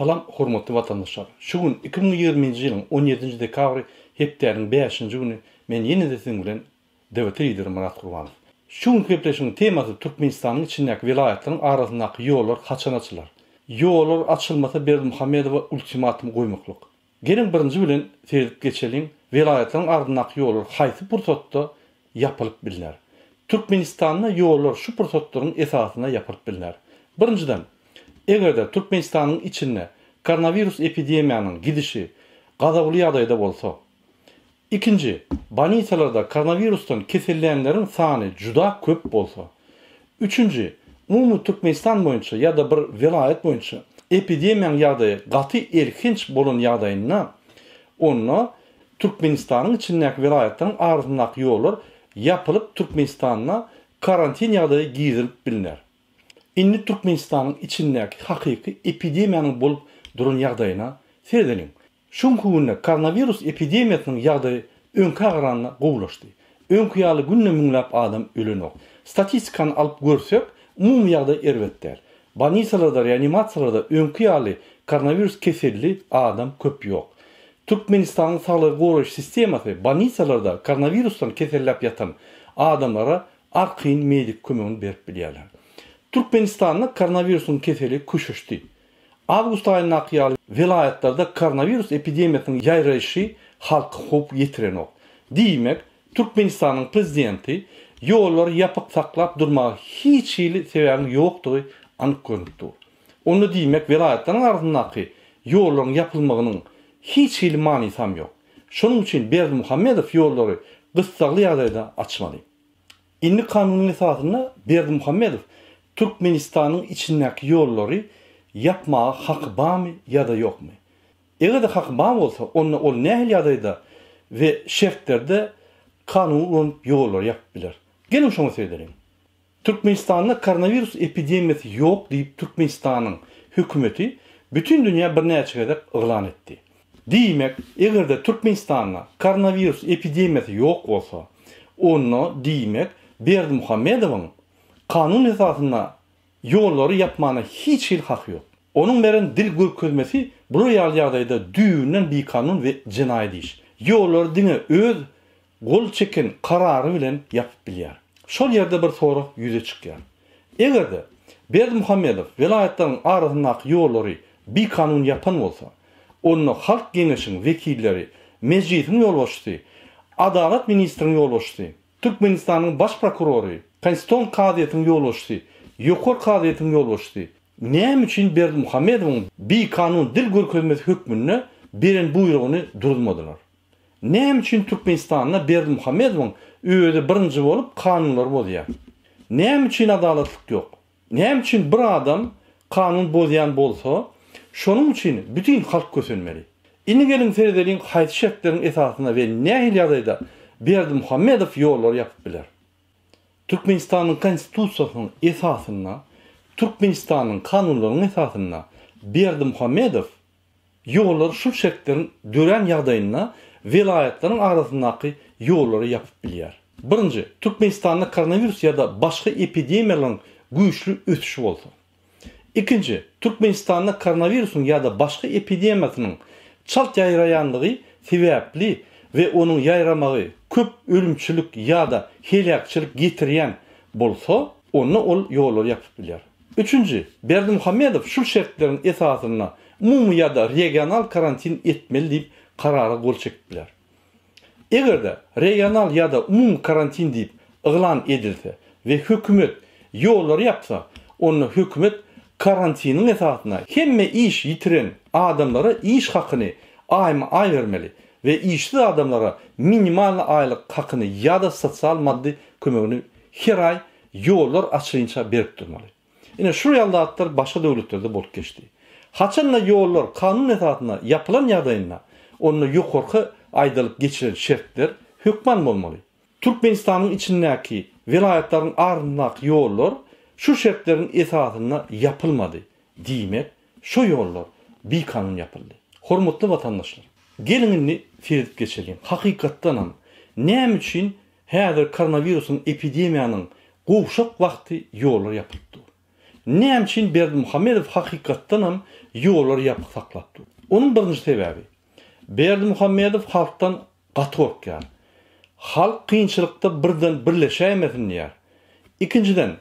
Salam hormatly watandaşlar! Şu gün 2020-nji ýylyň 17-nji dekabry hepdäniň bäşinji güni men ýene-de siziň bilen DWT lideri Myrat Gurbanow. Şu günki gepleşigiň temasy Türkmenistanyň içindäki welaýatlaryň arasyndaky ýollar haçan açylar? Ýollar açylmasa Berdimuhamedowa ultimatum goýmaklyk. Geliň birinji bilen seredip geçeliň welaýatlaryň arasyndaky ýollar haýsy pursatda ýapylyp bilner? Türkmenistanda ýollar şu pursatlaryň esasynda ýapylyp bilner. Birinjiden, eger-de Türkmenistanyň içinde koronawirus epidemiýanyň gidişi gazawly ýagdaýda bolsa, Ikinji, bolnisalarda koronawirusdan kesellänleriň sany juda köp bolsa. Üçünji, umumy Türkmenistan boýunça ýa-da bir welaýat boýunça epidemiýanyň ýagdaýy gaty elhenç bolan ýagdaýynda, onda Türkmenistanyň içindäki welaýatlaryň arasyndaky ýollar ýapylyp Türkmenistanda karantin ýagdaýy girizilip bilner. Indi Türkmenistanyň içindäki hakyky epidemiýanyň bolup duran ýagdaýyna seredeliň. Şu günki günde koronawirus epidemiýasynyň ýagdaýy öňkä garanda gowulaşdy. Öňki ýaly günde müňläp adam ölenok. Statistikany alyp görsek, umumy ýagdaý erbet däl. Bolnisalarda, reanimasiýalarda öňki ýaly koronawirus keselli adam köp ýok. Türkmenistanyň saglygy goraýyş sistemasy bolnisalarda koronawirusdan keselläp ýatan adamlara arkaýyn medik kömegini berip bilýärler. Türkmenistanda koronawirusyň keseli köşeşdi. Awgust aýyndaky ýaly welaýatlarda koronawirus epidemiýasynyň ýaýraýşy halka howp ýetirenok. Diýmek, Türkmenistanyň prezidenti ýollary ýapyk saklap durmaga hiç hili sebäbiň ýokdugy anyk görnüp dur. Onda diýmek welaýatlaryň arasyndaky ýollaryň ýapylmagynyň hiç hili manysam ýok. Şonuň üçin Berdimuhamedow ýollary gyssagly ýagdaýda açmaly. Indi kanunyň esasynda Berdimuhamedow Türkmenistanyň içindäki ýollary ýapmaga haky barmy ýa-da ýokmy? Eger-de haky bar bolsa, onda ol nähili ýagdaýda we şertlerde kanuny ulanyp ýollary ýapyp biler? Geliň şoňa seredeliň. Türkmenistanda koronawirus epidemiýasy ýok diýip Türkmenistanyň hökümeti bütin dünýä birnäçe gezek yglan etdi. Diýmek, eger-de Türkmenistanda koronawirus epidemiýasy ýok bolsa, onda diýmek Berdimuhamedowyň kanun esasynda ýollary ýapmana hiç hili haky ýok. Onuň beren dil görkezmesi bular ýaly ýagdaýda düýbünden bikanun we jenaýat iş. Ýollary diňe öz gol çeken karary bilen ýapyp bilýär. Şol ýerde bir sorag ýüze çykýar. Eger-de Berdimuhamedow welaýatlaryň arasyndaky ýollary bikanun ýapan bolsa, onda Halk Geňeşiň wekilleri, Mejlisiň ýolbaşçysy, Adalat ministriň ýolbaşçysy, Türkmenistanyň Baş prokurory, Konstitusion kazyýetiň ýolbaşçysy, Ýokary kazyýetiň ýolbaşçysy näme üçin Berdimuhamedowyň bikanun dil görkezmesi hökmünde beren buýrugyny duruzmadylar? Näme üçin Türkmenistanda Berdimuhamedowyň özi birinji bolup kanunlary bozýar? Näme üçin adalatlyk ýok? Näme üçin bir adam kanun bozýan bolsa, şonuň üçin bütin halk kösenmeli? Indi geliň seredeliň haýsy şertleriň esasynda we nähili ýagdaýda Berdimuhamedow ýollary ýapyp biler? Türkmenistanyň Konstitusiýasynyň esasynda, Türkmenistanyň kanunlarynyň esasynda Berdimuhamedow Ýollar şul şertleriň dörän ýagdaýynda welaýatlaryň arasyndaky ýollary ýapyp bilýär. Birinji, Türkmenistanda koronawirus ýa-da başga epidemiýalaryň güýçli ösüşi bolsa. Ikinji, Türkmenistanda koronawirusyň ýa-da başga epidemiýasynyň çalt ýaýraýanlygy sebäpli we onuň ýaýramagy köp ölümçilik ýa-da heläkçilik getirýän bolsa, onda ol ýollary ýapyp bilýär. Üçünji, Berdimuhamedow şul şertleriň esasynda umumy ýa-da regional karantin etmeli diýip karara gol çekip biler. Eger-de regional ýa-da umumy karantin diýip yglan edilse we hökümet ýollary ýapsa, onda hökümet karantiniň esasynda hemme iş ýitiren adamlara iş hakyny aýma-aý bermeli we işsiz adamlara minimalny aýlyk hakyny ýa-da sosial maddy kömegini her aý ýollar açylynça berip durmaly. Ine şul ýaly zatlar başga döwletlerde bolup geçdi. Haçanda ýollar kanun esasynda ýapylan ýagdaýynda onda ýokarky aýdalyp geçilen şertler hökman bolmaly. Türkmenistanyň içindäki welaýatlaryň arasyndaky ýollar şu şertleriň esasynda ýapylmady. Diýmek, şo ýollar bikanun ýapyldy. Hormatly watandaşlar! Geliň indi seredip geçeliň. Hakykatdanam näme üçin Häzir koronawirusyň epidemiýanyň gowşak wagty ýollar ýapylyp dur. Näme üçin Berdimuhamedow hakykatdanam ýollary ýapyk saklap dur? Onuň birinji sebäbi, Berdimuhamedow halkdan gaty gorkýar. Halk kynçylykda birden birleşäýmesin diýýär. Ikinjiden,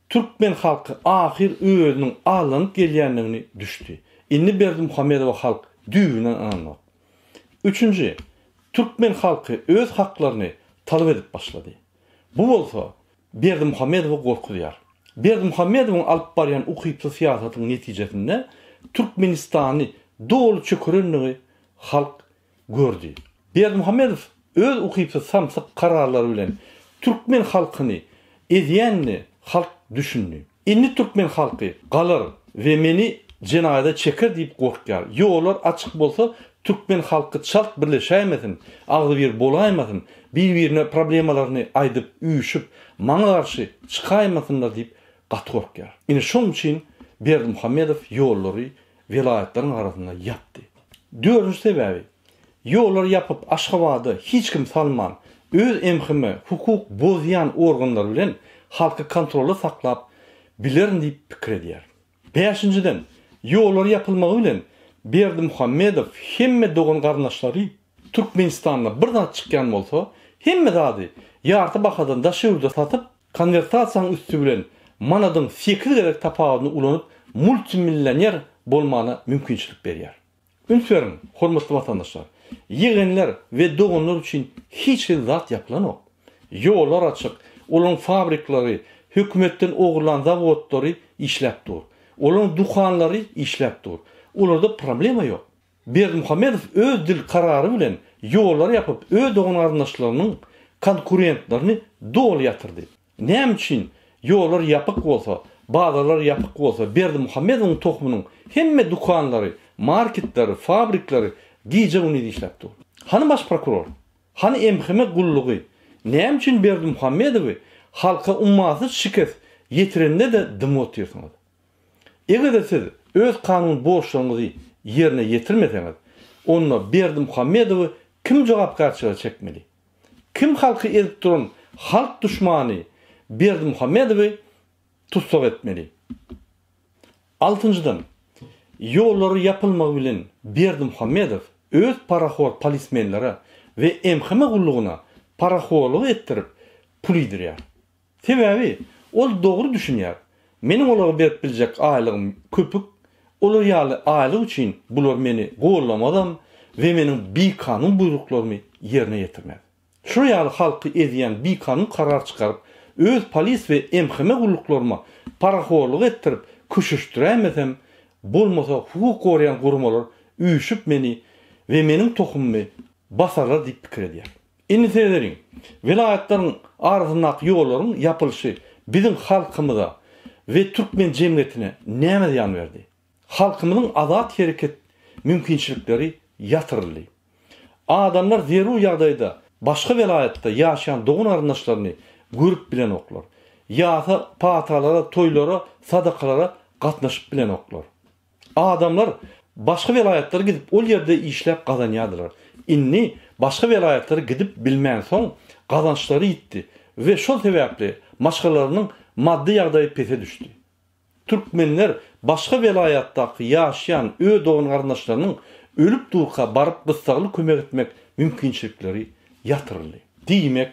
türkmen halky ahyr özüniň aldanyp gelýändigini düşdi. Indi Berdimuhamedowa halk düýbünden ynanok. Üçünji, türkmen halky öz haklaryny talap edip başlady. Bu bolsa Berdimuhamedowy gorkuzýar. Berdimuhamedowyň alyp barýan ukypsyz syýasatyň netijesinde Türkmenistany doly çökerendigi halk gördi. Berdimuhamedow öz ukypsyz samsyk kararlary bilen türkmen halkyny ezýänini halk düşündi. Indi türkmen halky galar we meni jenaýada çeker diýip gorkýar. Ýollar açyk bolsa türkmen halky çalt birleşäýmesin, agzybir bolaýmasyn, bir-birine problemalaryny aýdyp, üýşüp, maňa garşy çykaýmasynlar diýip gaty gorkýar. Ine şoň üçin Berdimuhamedow ýollary welaýatlaryň arasynda ýapdy. Dördünji sebäbi, ýollary ýapyp Aşgabada hiç kim salman, öz MHM hukuk bozýan organlary bilen halky kontrolda saklap bilerin diýip pikir edýär. Bäşinjiden, ýollary ýapylmagy bilen Berdimuhamedow hemme dogan-garyndaşlary Türkmenistanda bir zat çykýan bolsa, hemme zady ýarty bahadan daşary ýurda satyp, Konwertasiýanyň üsti bilen manadyň sekiz gezek tapawudyny ulanyp multimillioner bolmana mümkinçilik berýär. Üns beriň, hormatly watandaşlar! Ýegenler we doganlar üçin hiç hili zat ýapylanok. Ýollar açyk, olaryň fabriklary, hökümetden ogurlan zawodlary işläp dur. Olaryň dukanlary işläp dur. Olarda problema ýok. Berdimuhamedow öz dil karary bilen ýollary ýapyp öz dogan-garyndaşlarynyň konkurentlerini doly ýatyrdy. Näme üçin ýollar ýapyk bolsa, bazarlar ýapyk bolsa Berdimuhamedowyň tohumynyň hemme dukanlary, marketleri, fabrikleri gije-gündiz işläp dur. Hany baş prokuror? Hany MHM gullugy? Näme üçin Berdimuhamedowy halka ummasyz şikes ýetirende-de dymyp otyrsyňyz? Eger-de siz öz kanuny borçlaryňyzy ýerine ýetirmeseňiz, onda Berdimuhamedowy kim jogapkärçilige çekmeli? Kim halky ezip duran halk duşmany Berdimuhamedowy tussag etmeli? Altynjydan, ýollary ýapylmagy bilen Berdimuhamedow öz parahor polismenlere we MHM gullugyna parahorlyk etdirip pul iýdirýär. Sebäbi, ol dogry düşünýär. Meniň olara berip biljek aýlygym köpük, olar ýaly aýlyk üçin bular meni gollamazam we meniň bikanun buýruklarymy ýerine ýetirmez. Şular ýaly halky ezýän bikanun karar çykaryp, öz polis we MHM gulluklaryma parahorlyk etdirip köşeşdiräýmesem, bolmasa hukuk goraýan guramalar üýşüp meni we meniň tohumymy basarlar diýip pikir edýär. Indi seredeliň, welaýatlaryň arasyndaky ýollaryň ýapylyşy biziň halkymyza we türkmen jemgyýetine näme zyýan berdi? Halkymyzyň azat hereket mümkinçilikleri ýatyryldy. Adamlar zerur ýagdaýda başga welaýatda ýaşaýan dogan-garyndaşlaryny görüp bilenoklar. Ýasa, patalara, toýlara, sadakalara gatnaşyp bilenoklar. Adamlar başga welaýatlara gidip ol ýerde işläp gazanýardylar. Indi başga welaýatlara gidip bilmänsoň gazançlary ýitdi we şol sebäpli maşgalalarynyň maddy ýagdaýy pese düşdi. Türkmenler başga welaýatdaky ýaşaýan öz dogan-garyndaşlarynyň ölüp durka baryp gyssagly kömek etmek mümkinçilikleri ýatyryldy. Diýmek,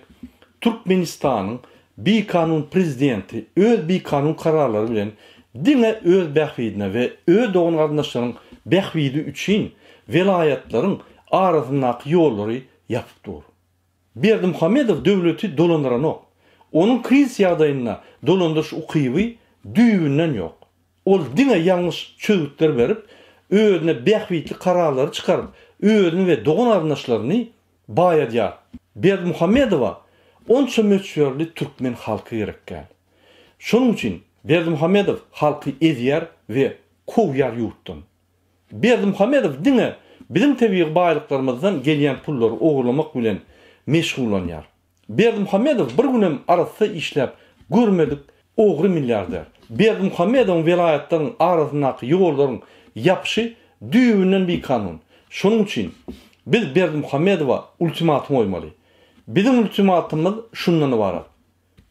Türkmenistanyň bikanun prezidenti öz bikanun kararlary bilen diňe öz bähbidine we öz dogan-garyndaşlaryň bähbidi üçin welaýatlaryň arasyndaky ýollary ýapyp dur. Berdimuhamedow döwleti dolandyranok. Onuň krizis ýagdaýynda dolandyryş ukyby düýbünden ýok. Ol diňe ýalňyş çözgütler berip, özüne bähbitli kararlary çykaryp, özüni we dogan-garyndaşlaryny baýadýar. Berdimuhamedowa onça möçberli türkmen halky gerek däl. Şonuň üçin Berdimuhamedow halky ezýär we kowýar ýurtdan. Berdimuhamedow diňe biziň tebigy baýlyklarymyzdan gelýän pullary ogurlamak bilen meşgullanýar. Berdimuhamedow bir günem arassa işläp görmedik ogry milliarder. Berdimuhamedowyň welaýatlaryň arasyndaky ýollaryň ýapyşy düýbünden bikanun. Şonuň üçin biz Berdimuhamedowa ultimatum goýmaly. Biziň ultimatumymyz şundan ybarat.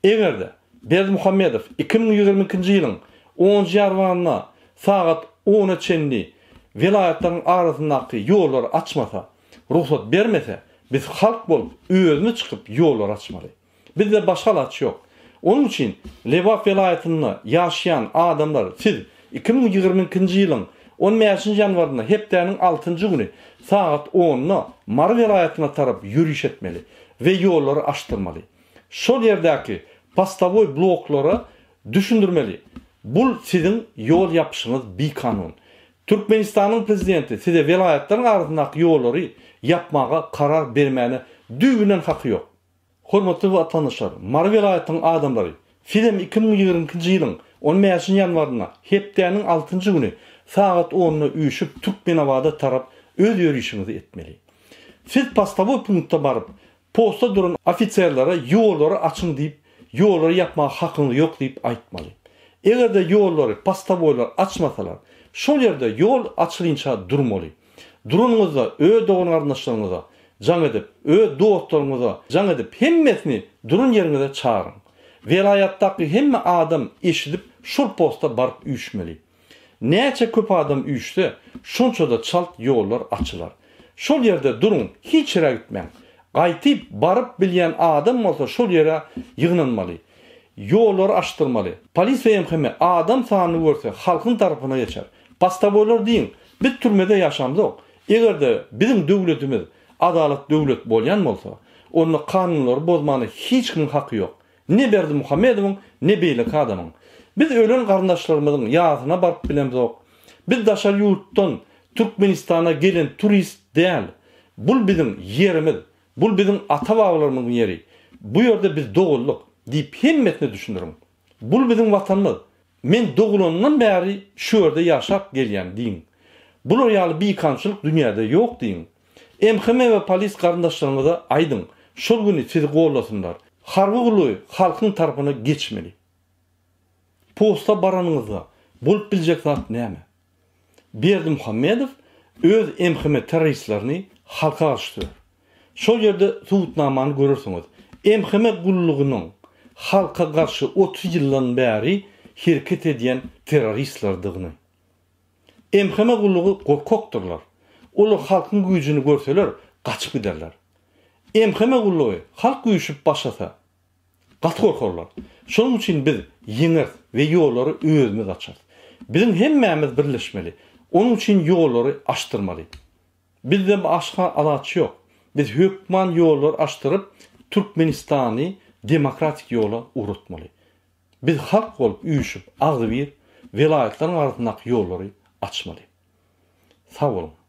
Eger-de Berdimuhamedow 2022-nji ýylyň onunjy ýarwarynda sagat. ona çenli welaýatlaryň arasyndaky ýollary açmasa, rugsat bermese, biz halk bolup özümiz çykyp ýollary açmaly. Bizde başga alaç ýok. Onuň üçin Lebap welaýatynda ýaşaýan adamlar siz 2022-nji ýylyň on bäşinji ýanwarynda hepdäniň altynjy güni sagat onda Mary welaýatyna tarap ýöriş etmeli we ýollary açdyrmaly. Şol ýerdäki postowoý bloklara düşündirmeli, bul siziň ýol ýapyşyňyz bikanun. Türkmenistanyň prezidenti size welaýatlaryň arasyndaky ýollary ýapmaga karar bermäne düýbünden haky ýok. Hormatly watandaşlar, Mary welaýatynyň adamlary, sizem 2022-nji ýylyň on bäşinji ýanwarynda, hepdäniň altynjy güni sagat onda üýşüp Türkmenabada tarap öz ýörişiňizi etmeli. Siz postowoý punktda baryp, postda duran ofiserlere ýollary açyň diýip, ýollary ýapmaga hakyňyz ýok diýip aýtmaly. Eger-de ýollary postowoýlar açmasalar, şol ýerde ýol açylynça durmaly. Duranyňyzda öz dogan-garyndaşlaryňyza jaň edip, öz dostlaryňyza jaň edip hemmesini duran ýeriňize çagyryň. Welaýatdaky hemme adam eşidip şol posta baryp üýşmeli. Näçe köp adam üýşse, şonça-da çalt ýollar açylar. Şol ýerde duruň, hiç ýere gitmäň. Gaýtyp baryp bilýän adam bolsa şol ýere ýygnanmaly. Ýollary açdyrmaly. Polisiýa MHM adam sanyny görse halkyň tarapyna geçer. Postowoýlar diýiň, biz türmede ýaşamzok. Eger-de biziň döwletimiz adalat döwlet bolýan bolsa, onda kanunlary bozmana hiç kimiň haky ýok. Ne Berdimuhamedowyň, ne beýleki adamyň. Biz ölen garyndaşlarymyzyň ýasyna baryp bilemzok. Biz daşary ýurtdan Türkmenistana gelen turist däl. Bul biziň ýerimiz. Bul biziň ata-babalarymyzyň ýeri. Bu ýerde biz doguldyk, diýip hemmesine düşündiriň. Bul biziň Watanymyz. Men dogulanymdan bäri şu ýerde ýaşap gelýän diýiň. Bular ýaly bikanunçylyk dünýäde ýok diýiň. MHM we polis garyndaşlaryňyza aýdyň, şol güni sizi gollasynlar. Harby gullugy halkyň tarapyna geçmeli. Posta baranyňyzda bolup biljek zat näme? Berdimuhamedow öz MHM terroristlerini halka garşy sürer. Şol ýerde subutnamany görersiňiz. MHM gullugynyň halka garşy 30 ýyldan bäri hereket edýän terroristlerdigini. MHM gullugy gorkakdyrlar. Olar halkyň güýjüni görseler, gaçyp giderler. MHM gullugy halk üýşüp başlasa, gaty gorkarlar. Şonuň üçin biz ýeňeris we ýollary özümiz açarys. Biziň hemmämiz birleşmeli. Onuň üçin ýollary açdyrmaly. Bizde başga alaç ýok. Biz hökman ýollary açdyryp, Türkmenistany demokratik ýola ugratmaly. Biz halk bolup üýşüp agzybir welaýatlaryň arasyndaky ýollary açmaly. Sag boluň.